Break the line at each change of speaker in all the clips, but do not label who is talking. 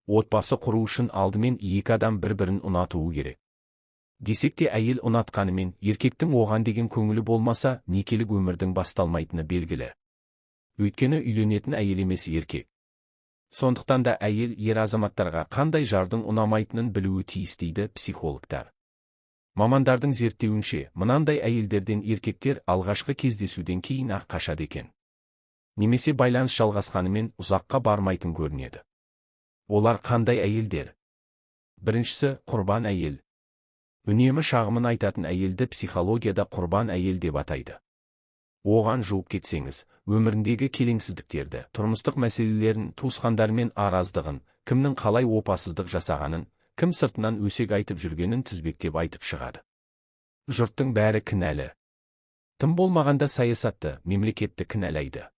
Отбасы құру үшін алдымен екі адам бір-бірін ұнатуы керек. Десек те, әйел ұнатқанымен, еркектің оған деген көңілі болмаса, некелік өмірдің басталмайтыны белгілі. Өйткені үйленетін әйел емес, еркек. Сондықтан да әйел ер азаматтарға қандай жардың ұнамайтынын білуі тиіс, дейді психологтар. Мамандардың зерттеуінше, мынандай әйелдерден еркектер алғашқы кездесуден кейін ақ қашады екен. Немесе байланыс жалғасқанымен, ұзаққа бармайтын көрінеді. Олар қандай әйелдер? Біріншісі – құрбан әйел. Үнемі шағымын айтатын әйелді психологияда құрбан әйел деп атайды. Оған жуып кетсеңіз, өміріндегі келеңсіздіктерді, тұрмыстық мәселелерін, туысқандарымен араздығын, кімнің қалай опасыздық жасағанын, кім сыртынан өсек айтып жүргенін тізбектеп айтып шығады. Жұрттың бәрі кінәлі. Тым болмағанда саясатты, мемлекетті кінәлайды.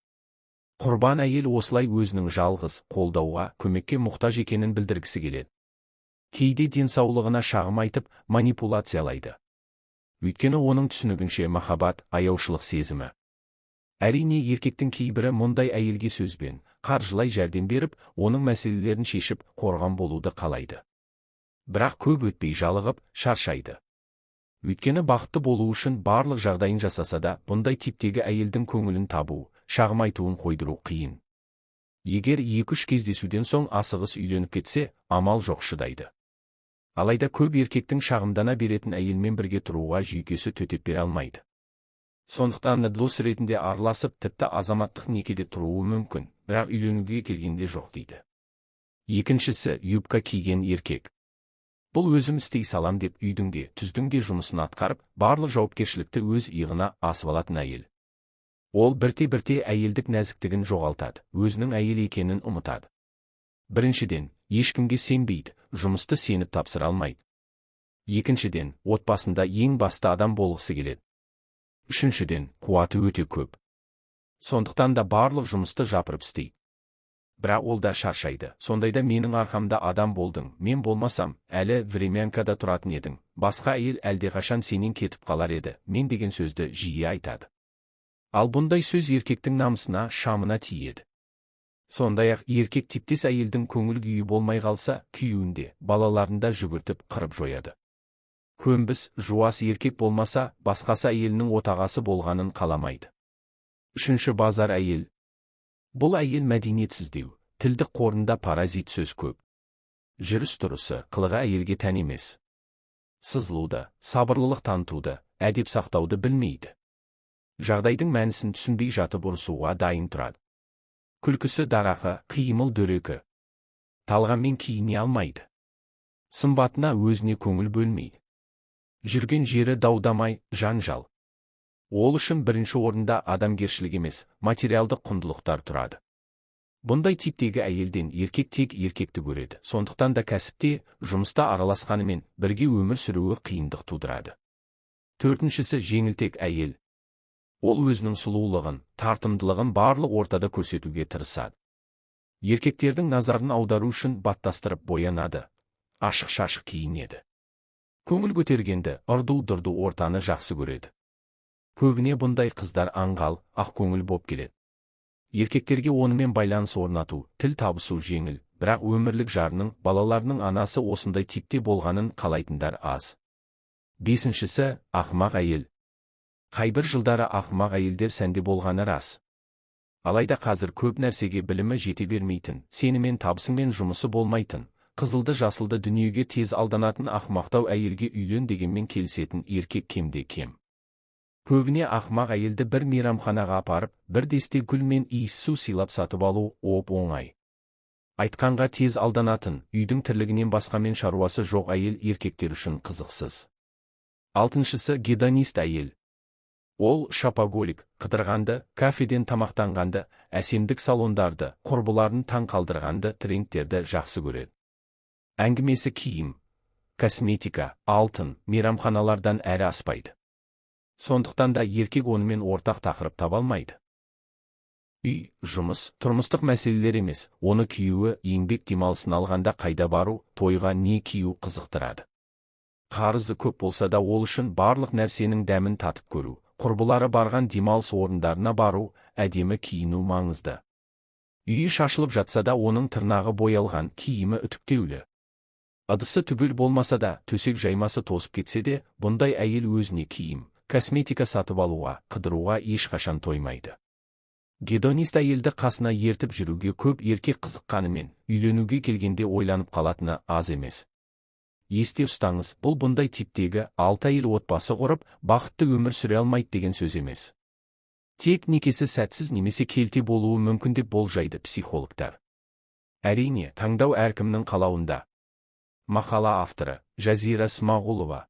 Құрбан әйел осылай өзінің жалғыз, қолдауға, көмекке мұқтаж екенін білдіргісі келеді. Кейде денсаулығына шағым айтып, манипуляциялайды. Өйткені оның түсінігінше, махаббат – аяушылық сезімі. Әрине, еркектің кейбірі мұндай әйелге сөзбен, қаржылай жәрдем беріп, оның мәселелерін шешіп, қорған болуды қалайды. Бірақ көп өтпей жалығып, шаршайды. Өйткені бақытты болу үшін барлық жағдайын жасаса да, бұндай типтегі әйелдің көңілін табу, шағым айтуын қойдыру қиын. Егер екі-үш кездесуден соң асығыс үйленіп кетсе, амал жоқ, шыдайды. Алайда көп еркектің шағымдана беретін әйелмен бірге тұруға жүйкесі төтеп бере алмайды. Сондықтан да дос ретінде араласып, тіпті азаматтық некеде тұруы мүмкін, бірақ үйленуге келгенде жоқ дейді. Екіншісі – юбка киген еркек. Бұл өзім істей салам деп, үйдің де, түздің де жұмысын атқарып, барлық жауапкершілікті өз иығына асып алатын әйел. Ол бірте-бірте әйелдік нәзіктігін жоғалтады, өзінің әйел екенін ұмытады. Біріншіден, ешкімге сенбейді, жұмысты сеніп тапсыра алмайды. Екіншіден, отбасында ең басты адам болғысы келеді. Үшіншіден, қуаты өте көп. Сондықтан да барлық жұмысты жапырып істейді. Бірақ ол да шаршайды. Сондайда: «Менің арқамда адам болдың, мен болмасам, әлі времянкада тұратын едің, басқа әйел әлдеқашан сенен кетіп қалар еді мен» деген сөзді жиі айтады. Ал бұндай сөз еркектің намысына, шамына тиеді. Сондай-ақ еркек типтес әйелдің көңіл күйі болмай қалса, күйеуін де, балаларын да жүгіртіп, қырып жояды. Көнбіс, жуас еркек болмаса, басқасы әйелінің отағасы болғанын қаламайды. Үшінші – базар әйел. Бұл әйел мәдениетсіздеу, тілдік қорында паразит сөз көп. Жүріс-тұрысы, қылығы әйелге тән емес. Сызылуды, сабырлылық танытуды, әдеп сақтауды білмейді. Жағдайдың мәнісін түсінбей жатып ұрысуға дайын тұрады. Күлкісі дарақы, қимыл дөрекі. Талғаммен киіне алмайды. Сымбатына, өзіне көңіл бөлмейді. Жүрген жері дау-дамай, жанжал. Ол үшін бірінші орында адамгершілік емес, материалдық құндылықтар тұрады. Бұндай типтегі әйелден еркек тек еркекті көреді. Сондықтан да кәсіпте, жұмыста араласқанымен, бірге өмір сүруі қиындық тудырады. Төртіншісі – жеңілтек әйел. Ол өзінің сұлулығын, тартымдылығын барлық ортада көрсетуге тырысады. Еркектердің назарын аудару үшін баттастырып боянады, ашық-шашық киінеді. Көңіл көтергенді, ырду-дырду ортаны жақсы көреді. Көбіне бұндай қыздар аңғал, ақкөңіл боп келеді. Еркектерге онымен байланыс орнату, тіл табысу жеңіл, бірақ өмірлік жарының, балаларының анасы осындай типте болғанын қалайтындар аз. Бесіншісі – ақымақ әйел. Қайбір жылдары ақымақ әйелдер сәнде болғаны рас. Алайда қазір көп нәрсеге білімі жете бермейтін, сенімен табысыңмен жұмысы болмайтын, қызылды жасылды дүниеге тез алданатын ақымақтау әйелге үйлен дегенмен, келісетін еркек кемде кем. Көбіне ақымақ әйелді бір мейрамханаға апарып, бір десте гүл мен иіссу сыйлап сатып алу оп оңай. Айтқанға тез алданатын, үйдің тірлігінен басқамен шаруасы жоқ әйел еркектер үшін қызықсыз. Алтыншысы – гедонист әйел. Ол шопоголик, қыдырғанды, кафеден тамақтанғанды, әсемдік салондарды, құрбыларын таң қалдырғанды, трендтерді жақсы көреді. Әңгімесі киім, косметика, алтын, мейрамханалардан әрі аспайды. Сондықтан да еркек онымен ортақ тақырып таба алмайды. Үй, жұмыс, тұрмыстық мәселелер емес, оны күйеуі еңбек демалысын алғанда қайда бару, тойға не кию қызықтырады. Қарызы көп болса да, ол үшін барлық нәрсенің дәмін татып көру, құрбылары барған демалыс орындарына бару, әдемі киіну маңызды. Үйі шашылып жатса да, оның тырнағы боялған, киімі үтіктеулі. Ыдысы түгел болмаса да, төсек жаймасы тозып кетсе де, бұндай әйел өзіне киім, косметика сатып алуға, қыдыруға ешқашан тоймайды. Гедонист әйелді қасына ертіп жүруге көп еркек қызыққанымен, үйленуге келгенде ойланып қалатыны аз емес. Есте ұстаңыз, бұл бұндай типтегі алты әйел отбасы құрып, бақытты өмір сүре алмайды деген сөз емес. Тек некесі сәтсіз немесе келте болуы мүмкін деп болжайды психологтар. Әрине, таңдау әркімнің қалауында. Мақала авторы Жазира Смағұлова.